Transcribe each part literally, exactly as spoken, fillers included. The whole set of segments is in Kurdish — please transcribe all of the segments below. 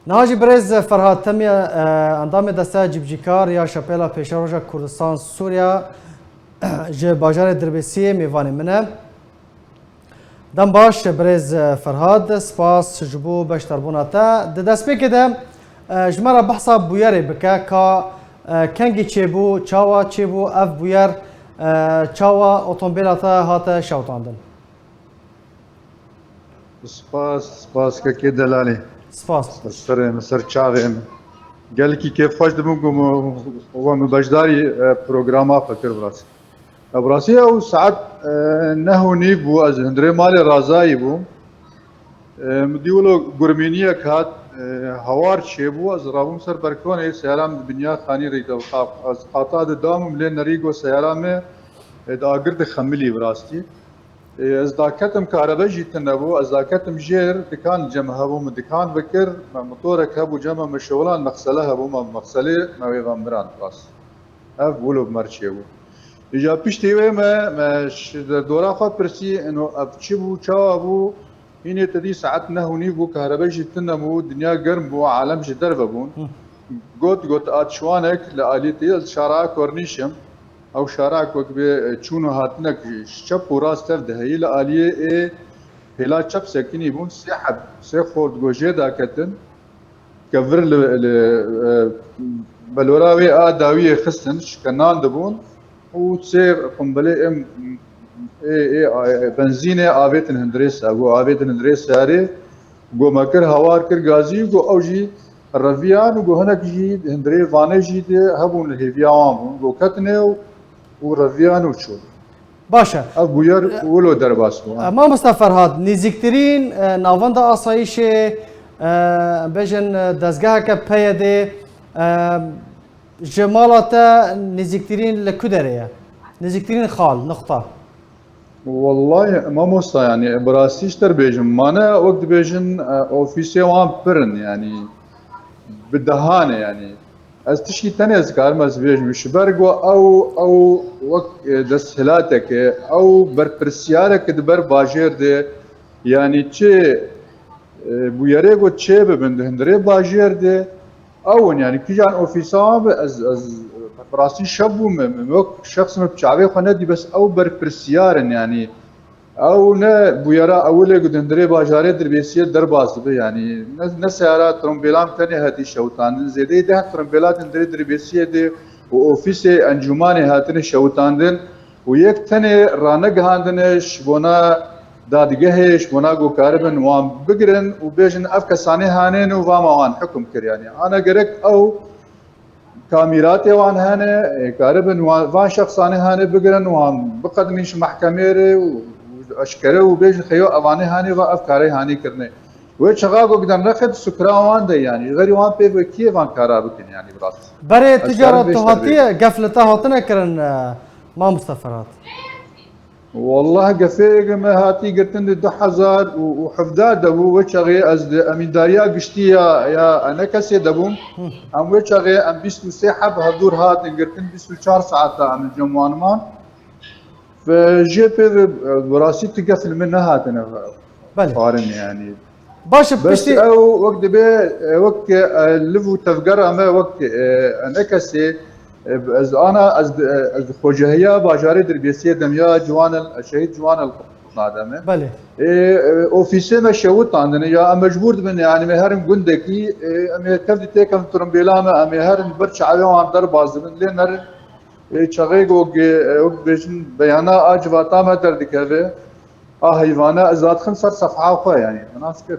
Niha jî birêz Ferhat Temiye, e, endamê Desteya Cîbicîkar ya Şepêla Pêşeroja Kurdistan Sûriya ji bajarê Dirbêsiyê mêvanê min e. Dem baş birêz Ferhat, spas ji bo beşdarbûna te. Di destpêkê de, e, ji me re behsa bûyerê bike, ka, e, kengî çêbû, çawa çêbû ev bûyer, e, çawa otombêla te hate şewitandin? Spas, spas kekê delalê. Spas. Ser serê min, ser çavê min. Gelekî kêfxweş dibim ku min, we min beşdarî, e, programa xwe kir bi rastî. E, bi rastî ew saet, e, neh û nîv bû, ez hundirê malê razayî bûm. E, min dî wilo gurmîniyek hat, e, hawar çêbû, ez rabûm ser berkonê, seyara min di binya xanî rî de, ez qata didam û min lê nerî got seyara me, e, di agir dixemilî bi rastî. Ê, ez daketim, karebe jî tune bû, ez daketim jêr, dikan cem hebû, min dikan vekir, me motorek hebû, cem me şewilan, mexsele hebû, me mexselê me wê ve miran rast. Ev wilo bi mer çêbû. Îja piştî wê me, me ji derdora xwe pirsî, ino ev çi bû, çawa bû? Hînê te dî saet neh û nîv bû, karebe jî tune bû, dinya germ bû, alem ji derve bûn. Hı. Got, got, a çiwanek li alî te, ez şara Kornîş im. Ew şara ku wek bê, e, çûn û hatinek ji çep û rast tev de heyî, li aliyê ê pêla çep sekinî bûn, sê heb, sê xort go jê daketin, ke vir li, li, e, belora wê a dawiyê xistin, şikenan dibûn û sê qumbelê em, ê, ê, ê, benzînê avêtin hundirê ser, go avêtin hundirê serê, go me kir, hawar kir gazî, go ew jî reviyan û go hinek jî hundirê vanê jî di hebûn li hêviya wan bûn. Go ketine û, û reviyan û çûn. Baş e. Ev bûyer wilo derbas bû, ha. E, Mamosta Ferhat, nêzîktirîn, e, navenda asayîşê, e, bêjin, e, dezgeheke P Y D'ê, e, ji mala te nêzîktirîn li ku derê ye? Nêzîktirîn xal, nuqta. Wellahî, mamosta, yanî, bi rastî ji te re bêjim, mane wek dibêjin, e, ofîsê wan pir in, yanî, bi dehan e, yanî. Ez tişkî tenê ez karim ez bêjim, ji ber ku ew, ew wek, e, desthilateke, ew berpirsiyareke di ber bajêr de, yanî, çi, e, bûyerê ku çê bibin di hundirê bajêr de, ew in, yanî, kîjan ofîsa wan be, ez, ez, bi rastî şev bû min, min wek şexs min bi çavê xwe nedî, bes ew berpirsiyar in, yanî, ew ne bûyera ewilê ku di hundirê bajarê Dirbêsiyê derbas dibe, yanî, ne, ne seyara trombêlan tenê hatî şewitandin, zêdeyî deh trombêla di hundirê Dirbêsiyê de û ofîsê encûmanê hatine şewitandin. Û yek tenê ranegihandine ji bona dadgehê, ji bona ku karibin wan bigirin û bêjin, ev kesanê hanên û va me wan hukm kir, yanî. Ana gerek ew kamîratê wan hene, ê, karibin wan, van şexsanê hanê bigirin, wan biqedimîn ji mehkemê re û, û eşkere û bêjin, xeyo evanê hanê va ev karê hanê kirine. Wê çaxa ku gidan rexê di sukra wan de, yanî, ji xerî wan pê ve kiyê van kara bikin, yanî, bi rast. Berê, tu cara tu hatiye, gef li te hatine kirin, e, Mamosta Ferhat? Wallah, gefê me hatî girtin di du hezar û hevdeh de bû, wê çaxê ez di emîndariya giştî ya, ya enekesê de bûm. Hı. Em wê çaxê em bîst û sê heb hevdûr hatin girtin, bîst û çar saeta em li cem wan man. Ve jê pê ve, e, bi rastî tu gef li min nehatine Belê. Xwarin, yanî. Baş e, bes piştî ew wek dibe, e, wek, e, liv û tevgera me wek, e, enekesê, e, ez ana, ez, e, ez xwecehiya bajarê Dirbêsiyê dem ya Ciwan el, Şehîd Ciwan el Qutna dem e. Belê. E, e, ofîsê me şewitandine ya em mecbûr dibin, yanî me herin gundekî, e, em ê tev dî têkevin tirimbêla me, em ê herin ber çavê wan derbas dibin, lê nerin. Ê, çaxê ku ge-, ew dibêjin beyana a civata me derdikeve, a heyvana ez dadixim ser sefha xwe, yanî, min nas kir.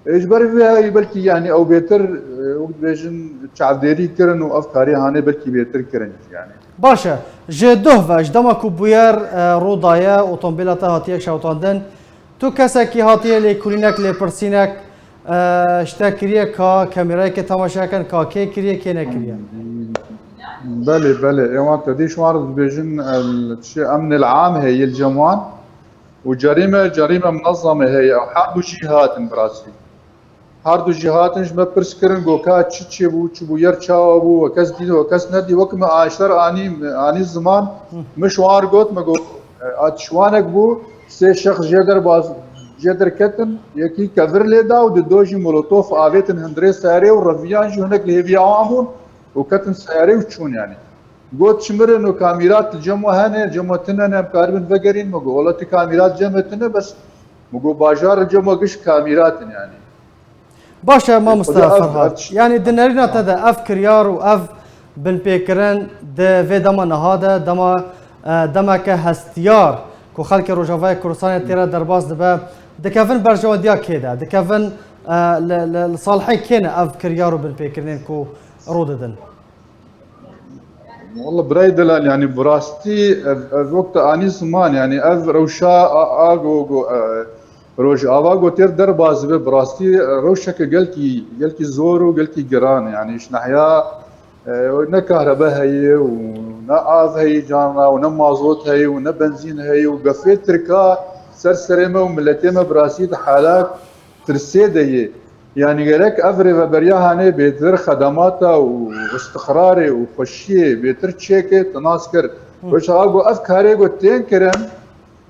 Ê, ji ber vê heyî belkî, yanî, ew bêtir, e, wek dibêjin çavdêrî kirin û ev karê hanê belkî bêtir kirin, yanî. Baş e. Ji doh ve, ji dema ku bûyer, e, rû daye, otomobîla te hatiye şewitandin, Tu kesekî hatiye lêkolînek, lêpirsînek, e, ji te kiriye ka kamerayeke temaşe kin ka kê kiriye, kê nekiriye? Belê, belê. Ê wan te dî ji wan re dibêjin, e, çi emnê li am heye li cem wan û cerîme, cerîme munezeme heye. Ew her du jî hatin bi rastî. Her du jî hatin ji me pirs kirin, got ka çi çêbû, çi bûyer çawa bû, we kes dît, we kes nedî. Wek me aşter anî, anî ziman, Hı. me ji wan re got, me got, e, a tişwanek bû, sê şexs jê derbas, jê derketin, yekî kevir lê da û di do jî molotof avêtin hundirê seyarê û reviyan jî hinek li hêviya wan bûn û ketin seyarê û çûn yanî. Got çimirin û kamîrat li cem we hene, cem we tine ne, em karibin vegerîn. Me got wela ti kamîrat cem we tine, bes me got bajar li cem we giş kamîrat in yanî. Baş e, mamoste Ferhat. Yanî di nerîna te de ev kiryar û ev binpêkirin di vê dema niha de, dema, e, demeke hestiyar ku xelkê Rojavayê Kurdistanê tê re derbas dibe, dikevin berjewendiya kê de? Dikevin, e, li, li, li salihê kê ne ev kiryar û binpêkirinên ku rû didin? Walla birayê delal, yanî bi rastî ev, ev wek te anî ziman, yanî ev rewşa a, a go, go, e, Rojava go têr derbas dibe, bi rastî, e, rewşeke gelkî, gelkî zor û gelkî giran e. Yanî ji nehiya, e, ne kahrebe heye û ne av heye carna û ne mazot heye û ne benzîn heye û gefê tirka ser serê me û miletê me bi rastî di hala tirsê de yê. Yanî gerek ev rêveberiya hanê bêtir xedemata û istiqrarê û xweşiyê bêtir çêke, tu nas kir. Wê çaxa ku ev karê ku tên kirin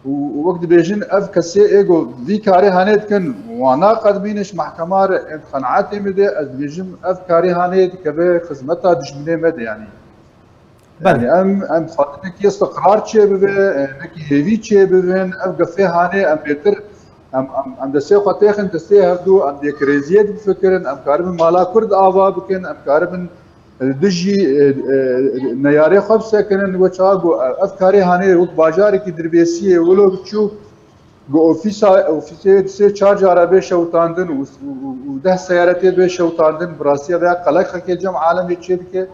û, û wek dibêjin ev kesê ê ku vî karê hanê dikin, wana qedmîne ji mehkema re ên qenaetê min de, ez dibêjim ev karê hanê dikeve xizmeta dijminê me de yanî. Belê. Yanî em, em xwarin nekî istiqrar çêbibe, e, nekî hêvî çêbibin, ev gefê hanê em bêtir, em, em, em destê xwe têxin destê hevdû, em bi yekrêziyê difikirin, em karibin mala Kurd ava bikin, em karibin, e, dijî, e, e, neyarê xwe bisekinin, wê çaxa ku, e, ev karê hanê wek bajarekî Dirbêsiyê wilo biçûk, Ku ofîsa, ofîsê sê çar cara bê şewitandin û, û, û, û deh seyare tê bê şewitandin, bi rastî ya veya qelexekê cem alemê çêdike.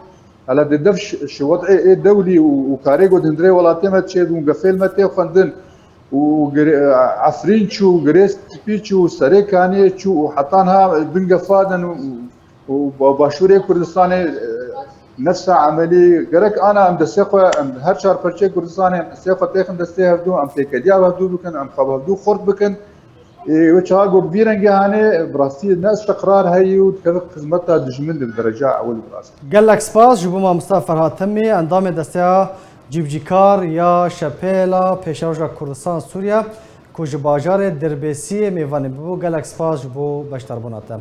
Hela di dev şi, şi wed'ê ê dewlî û, û karê ku di hundirê welatê me çêdibûn, gefêl me tê xwendin û gire-, Efrîn çû, Girê Spî çû, Serê Kaniyê çû û heta niha bin gefa din û, û ba-, Başûrê Kurdistanê, e, nefsa emelî gerek ana em destê xwe, em her çar perçeyê Kurdistanê em destê xwe têxin destê hevdû, em têkediya hevdû bikin, em xwe bi hevdû xurt bikin. Ê, wê çaxa ku bi vî rengê hanê, bi rastî ne istiqrar heyî û dikeve xizmeta dijmin de bi dereca ewil bi rastî. Gelek spas ji bo mamosta Ferhat Temî, endamê desteya cîbicîkar ya Şepêla Pêşeroja Kurdistan Sûriye ku ji bajarê Dirbêsiyê mêvanê bû. Gelek spas ji bo beşdarbûna te.